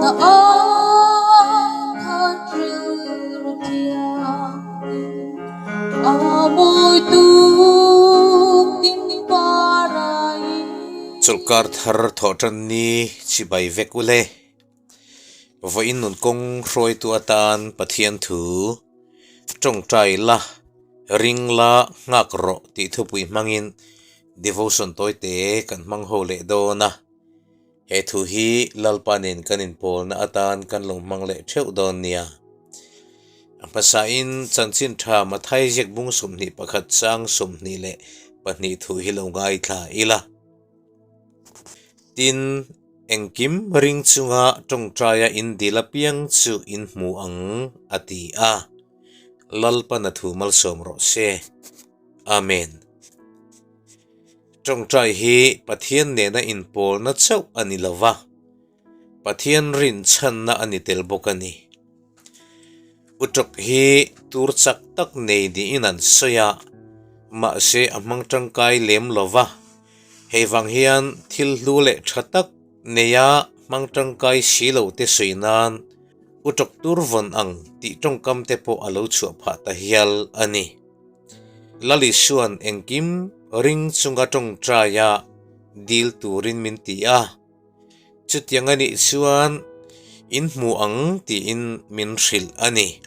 Na ai khan rilru thianghlim a mawi tuk tin parai. Chawlhkar thar thawh tan ni chibai vek ule. Vawiin nun kawng hruaitu atan Pathian thu tawngtai la, ring la, nghak rawh tih thupui hmangin devotion tawite kan hmang ho leh dawn a. He thu hi Lalpa nen kan inpawlna atan kan lo hmang leh theuh dawn nia. A hmasain chanchin tha Mathai ziak bung 21 chang 22 thu hi lo ngaithla ila. Tin, engkim ring chunga tawngtaia in dil apiang chu in hmu ang, a ti a. Lalpan a thu malsawm rawh se. Amen. Tawngtai hi Pathian nena inpawlna chauh a ni lo va, Pathian rinchhanna a ni tel bawk a ni. Utawk hi tur chak tak nei niin an sawi a, mahse a hmang tangkai lem lo va, hei vang hian thil hlu leh tha tak neia hmang tangkai si lo te sawi nan utawk tur vawn ang tih tawngkam te pawh a lo chhuah phah ta hial a ni. Lali chuan engkim ring chunga tawngtaia dil turin min ti a, chutiang a nih chuan in hmu ang tiin min hrilh a ni.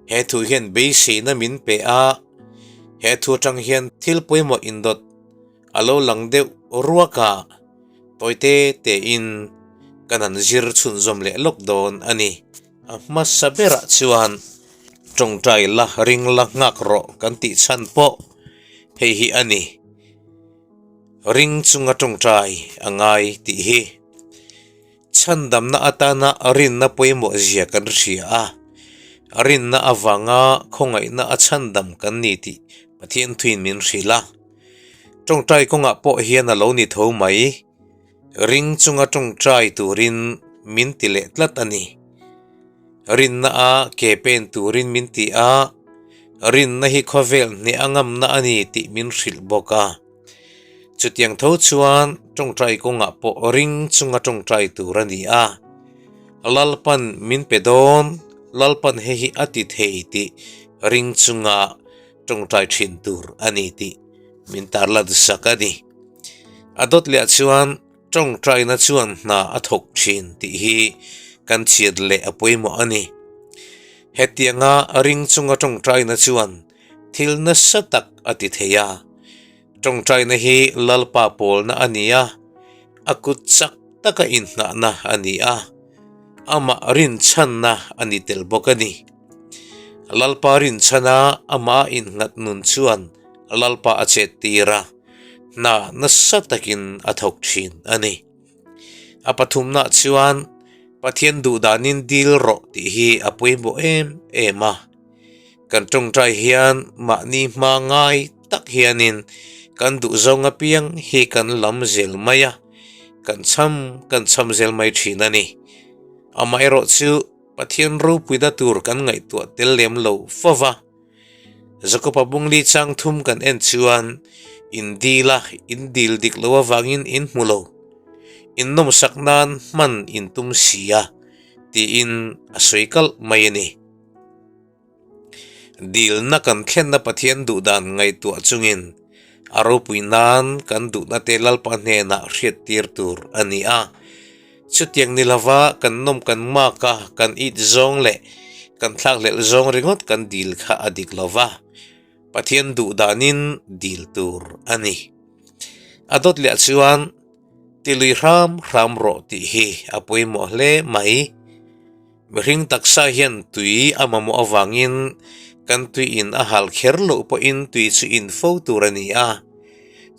He thu hian beiseina min pe a, he thu atang hian thil pawimawh indawt a lo lang deuh ruak a, tawite tein kan han zir chhunzawm leh lawk dawn a ni. A hmasa berah chuan tawngtai la ring la nghak rawh kan tih chhan pawh hei hi a ni. Ring chunga tawngtai a ngai tih hi chhandamna atana rinna pawimawh zia kan hria a, rinna avanga khawngaihna a chhandam kan ni tih Pathian thuin min hrilh a. Tawngtai kawngah pawh hian a lo ni tho mai. Ring chunga tawngtai turin min ti leh tlat a ni. Rinna a ke pen turin min ti a, rinna hi khawvel hneh a ngamna a ni tih min hrilh bawk a. Chutiang tho chuan tawngtai kawngah pawh ring chunga tawngtai tur a ni a. Lalpan min pe dawn, Lalpan hei hi a ti thei tih ring chunga tawngtai thin tur a ni tih min tarlan sak a ni. A dawt leh chuan tawngtaina chuan hna a thawk thin tih hi kan chhiat leh a pawimawh a ni. Hetianga ring chunga tawngtaina chuan thil nasa tak a ti thei a. Tawngtaina hi Lalpa pawlna a ni a, a kut chak taka inhnahna a ni a, amah rinchhanna a ni tel bawk a ni. Lalpa rinchhana amah innghat nun chuan Lalpa a chet tir a, hna nasa takin a thawk thin a ni. A pathumnah chuan Pathian duh danin dil rawh tih hi a pawimawh em em a. Kan tawngtai hian mahni hma ngai tak hianin kan duh zawng apiang hi kan lam zel mai a, kan cham kan cham zel mai thin a ni. Amaherawhchu Pathian ropuina tur kan ngaihtuah tel lem lo fo va. Jakoba bungli chang thum kan en chuan in dil a, in dil dik lo avangin in hmu lo. In nawmsak nan hman in tum si a, tiin a sawi kalh mai a ni. Dilna kan thlenna Pathian duhdan ngaihtuah chungin a ropui nan kan duhna te Lalpa hnenah hriattir tur a ni a. Chutiang ni lova kan nawm kan mak a, kan it zawng leh kan thlakhlelh zawng ringawt kan dil kha a dik lova, Pathian duh danin dil tur a ni. A dawt leh chuan tilui hram hram rawh tih hi a pawimawh hle mai. Mihring taksa hian tui a mamawh avangin kan tui in a hal kher loh pawhin tui chu in fo tur a ni a.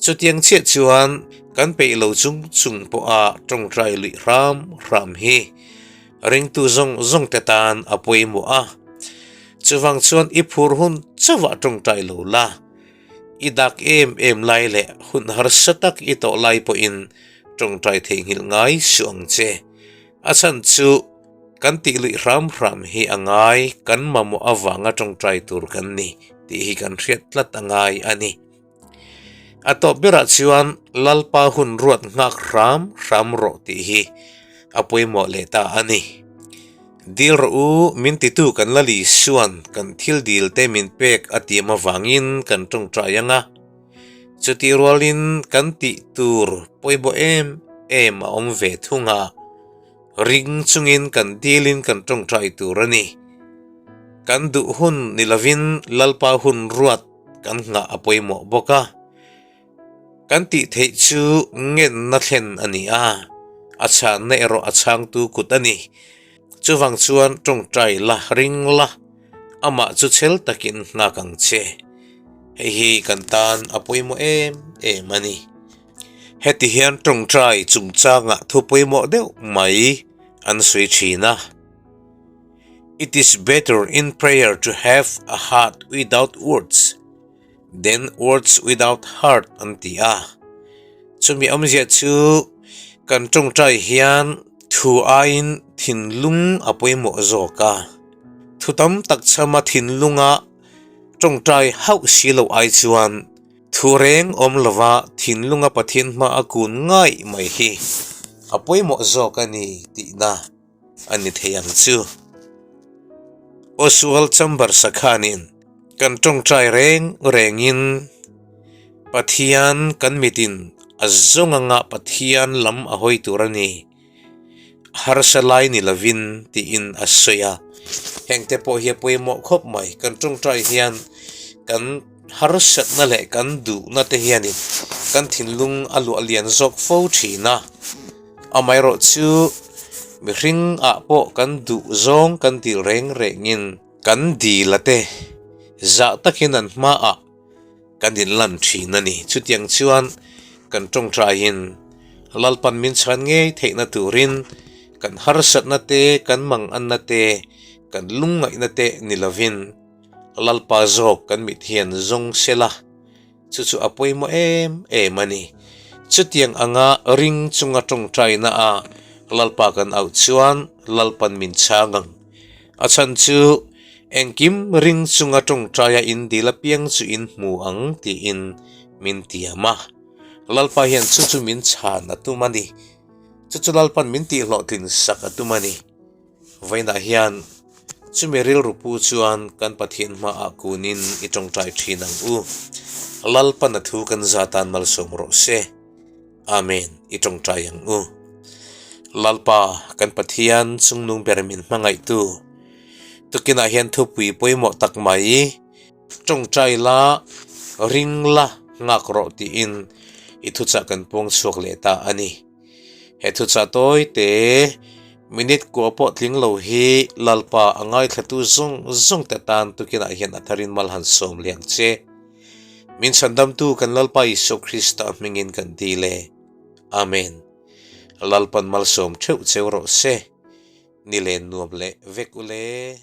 Chutiang chiah chuan kan peih lo chung chung pawha tawngtai luih hram hram hi ringtu zawng zawng te tan a pawimawh a. Chuvang chuan i phur hun chauhah tawngtai lo la, i dak em em lai leh hun harsa tak i tawh lai pawhin tawngtai theihnghilh ngai suh ang che. A chhan chu kan tih luih hram hram hi a ngai, kan mamawh avanga tawngtai tur kan ni tih hi kan hriat tlat a ngai a ni. A tawp berah chuan Lalpa hun ruat nghak hram hram rawh tih hi a pawimawh leh ta a ni. Dil rawh u, min titu kan la Lisuan kan thil dil te min pek a tiam avangin kan tawngtai ang a. Chutih rualin kan tih tur pawimawh em em a awm ve thung a, ring chungin kan dilin kan tawngtai tur a ni. Kan duh hun ni lovin Lalpa hun ruat kan nghah a pawimawh bawk a. Kan tih theih chu ngenna thlen a ni a, a chhanna erawh a chhangtu kut a ni. Chuvang chuan tawngtai la, ring la, amah chu chhel takin nghak ang che. Hei hi kan tan a pawimawh em em a ni. Heti hian tawngtai chungchangah thu pawimawh deuh mai an sawi thin a. It is better in prayer to have a heart without words. Then words without heart an ti a. Chumi awmzia chu kan tawngtai hian thu aiin thinlung a pawimawh zawk a. Thu tam tak chhama thinlunga tawngtai hauh si loh ai chuan thu reng awm lova thinlunga Pathian hma a kun ngaih mai hi a pawimawh zawk a ni tihna a ni thei ang chu. Oswald Chambers-a khanin kan tawngtai reng rengin Pathian kan mitin a zawng anga Pathian lam a hawi tur a ni, harsa lai ni lovin tiin a sawi a. Hengte pawh hi a pawimawh khawp mai, kan tawngtai hian kan harsatna leh kan duhna te hianin kan thinlung a luah lian zawk fo thin a. Amaherawh chu mihring ah pawh kan duh zawng kan dil reng rengin kan dil a te zah takin an hmaah kan inlan thin a ni. Chutiang chuan kan tawngtaiin Lalpan min chhan ngei theihna turin kan harsatna te, kan manganna te, kan lungngaihna te ni lovin Lalpa zawk kan mit hian zawng sela. Chu chu a pawimawh em em a ni. Chutiang anga ring chunga tawngtaina a Lalpa kan auh chuan Lalpan min chhang ang. A chhan chu engkim ring chunga tawngtaia in dil apiang chu in hmu ang tiin min tiam a. Lalpa hian chu chu min chhan a tum a ni. Chu chu Lalpan min tihhlawhtlin sak a tum a ni. Vawiinah hian chumi rilru pu chuan kan Pathian hmaah kunin i tawngtai thin ang u. Lalpan a thu kan za tan malsawm rawh se. Amen. I tawngtai ang u. Lalpa, kan Pathian chungnung ber min hmangaihtu. Tukinah hian thupui pawimawh tak mai, tawngtai la, ring la, nghak rawh tiin i thuchah kan puang chhuak leh ta a ni. He thuchah tawi te minute kua pawh tling lo hi Lalpa a ngaithlatu zawng zawng te tan tukinah hian a tharin mal han sawm liang che. Min chhandamtu kan Lalpa Isua Krista hmingin kan dil e. Amen. Lalpan malsawm theuh cheu rawh se. Ni len nuam leh vek ule.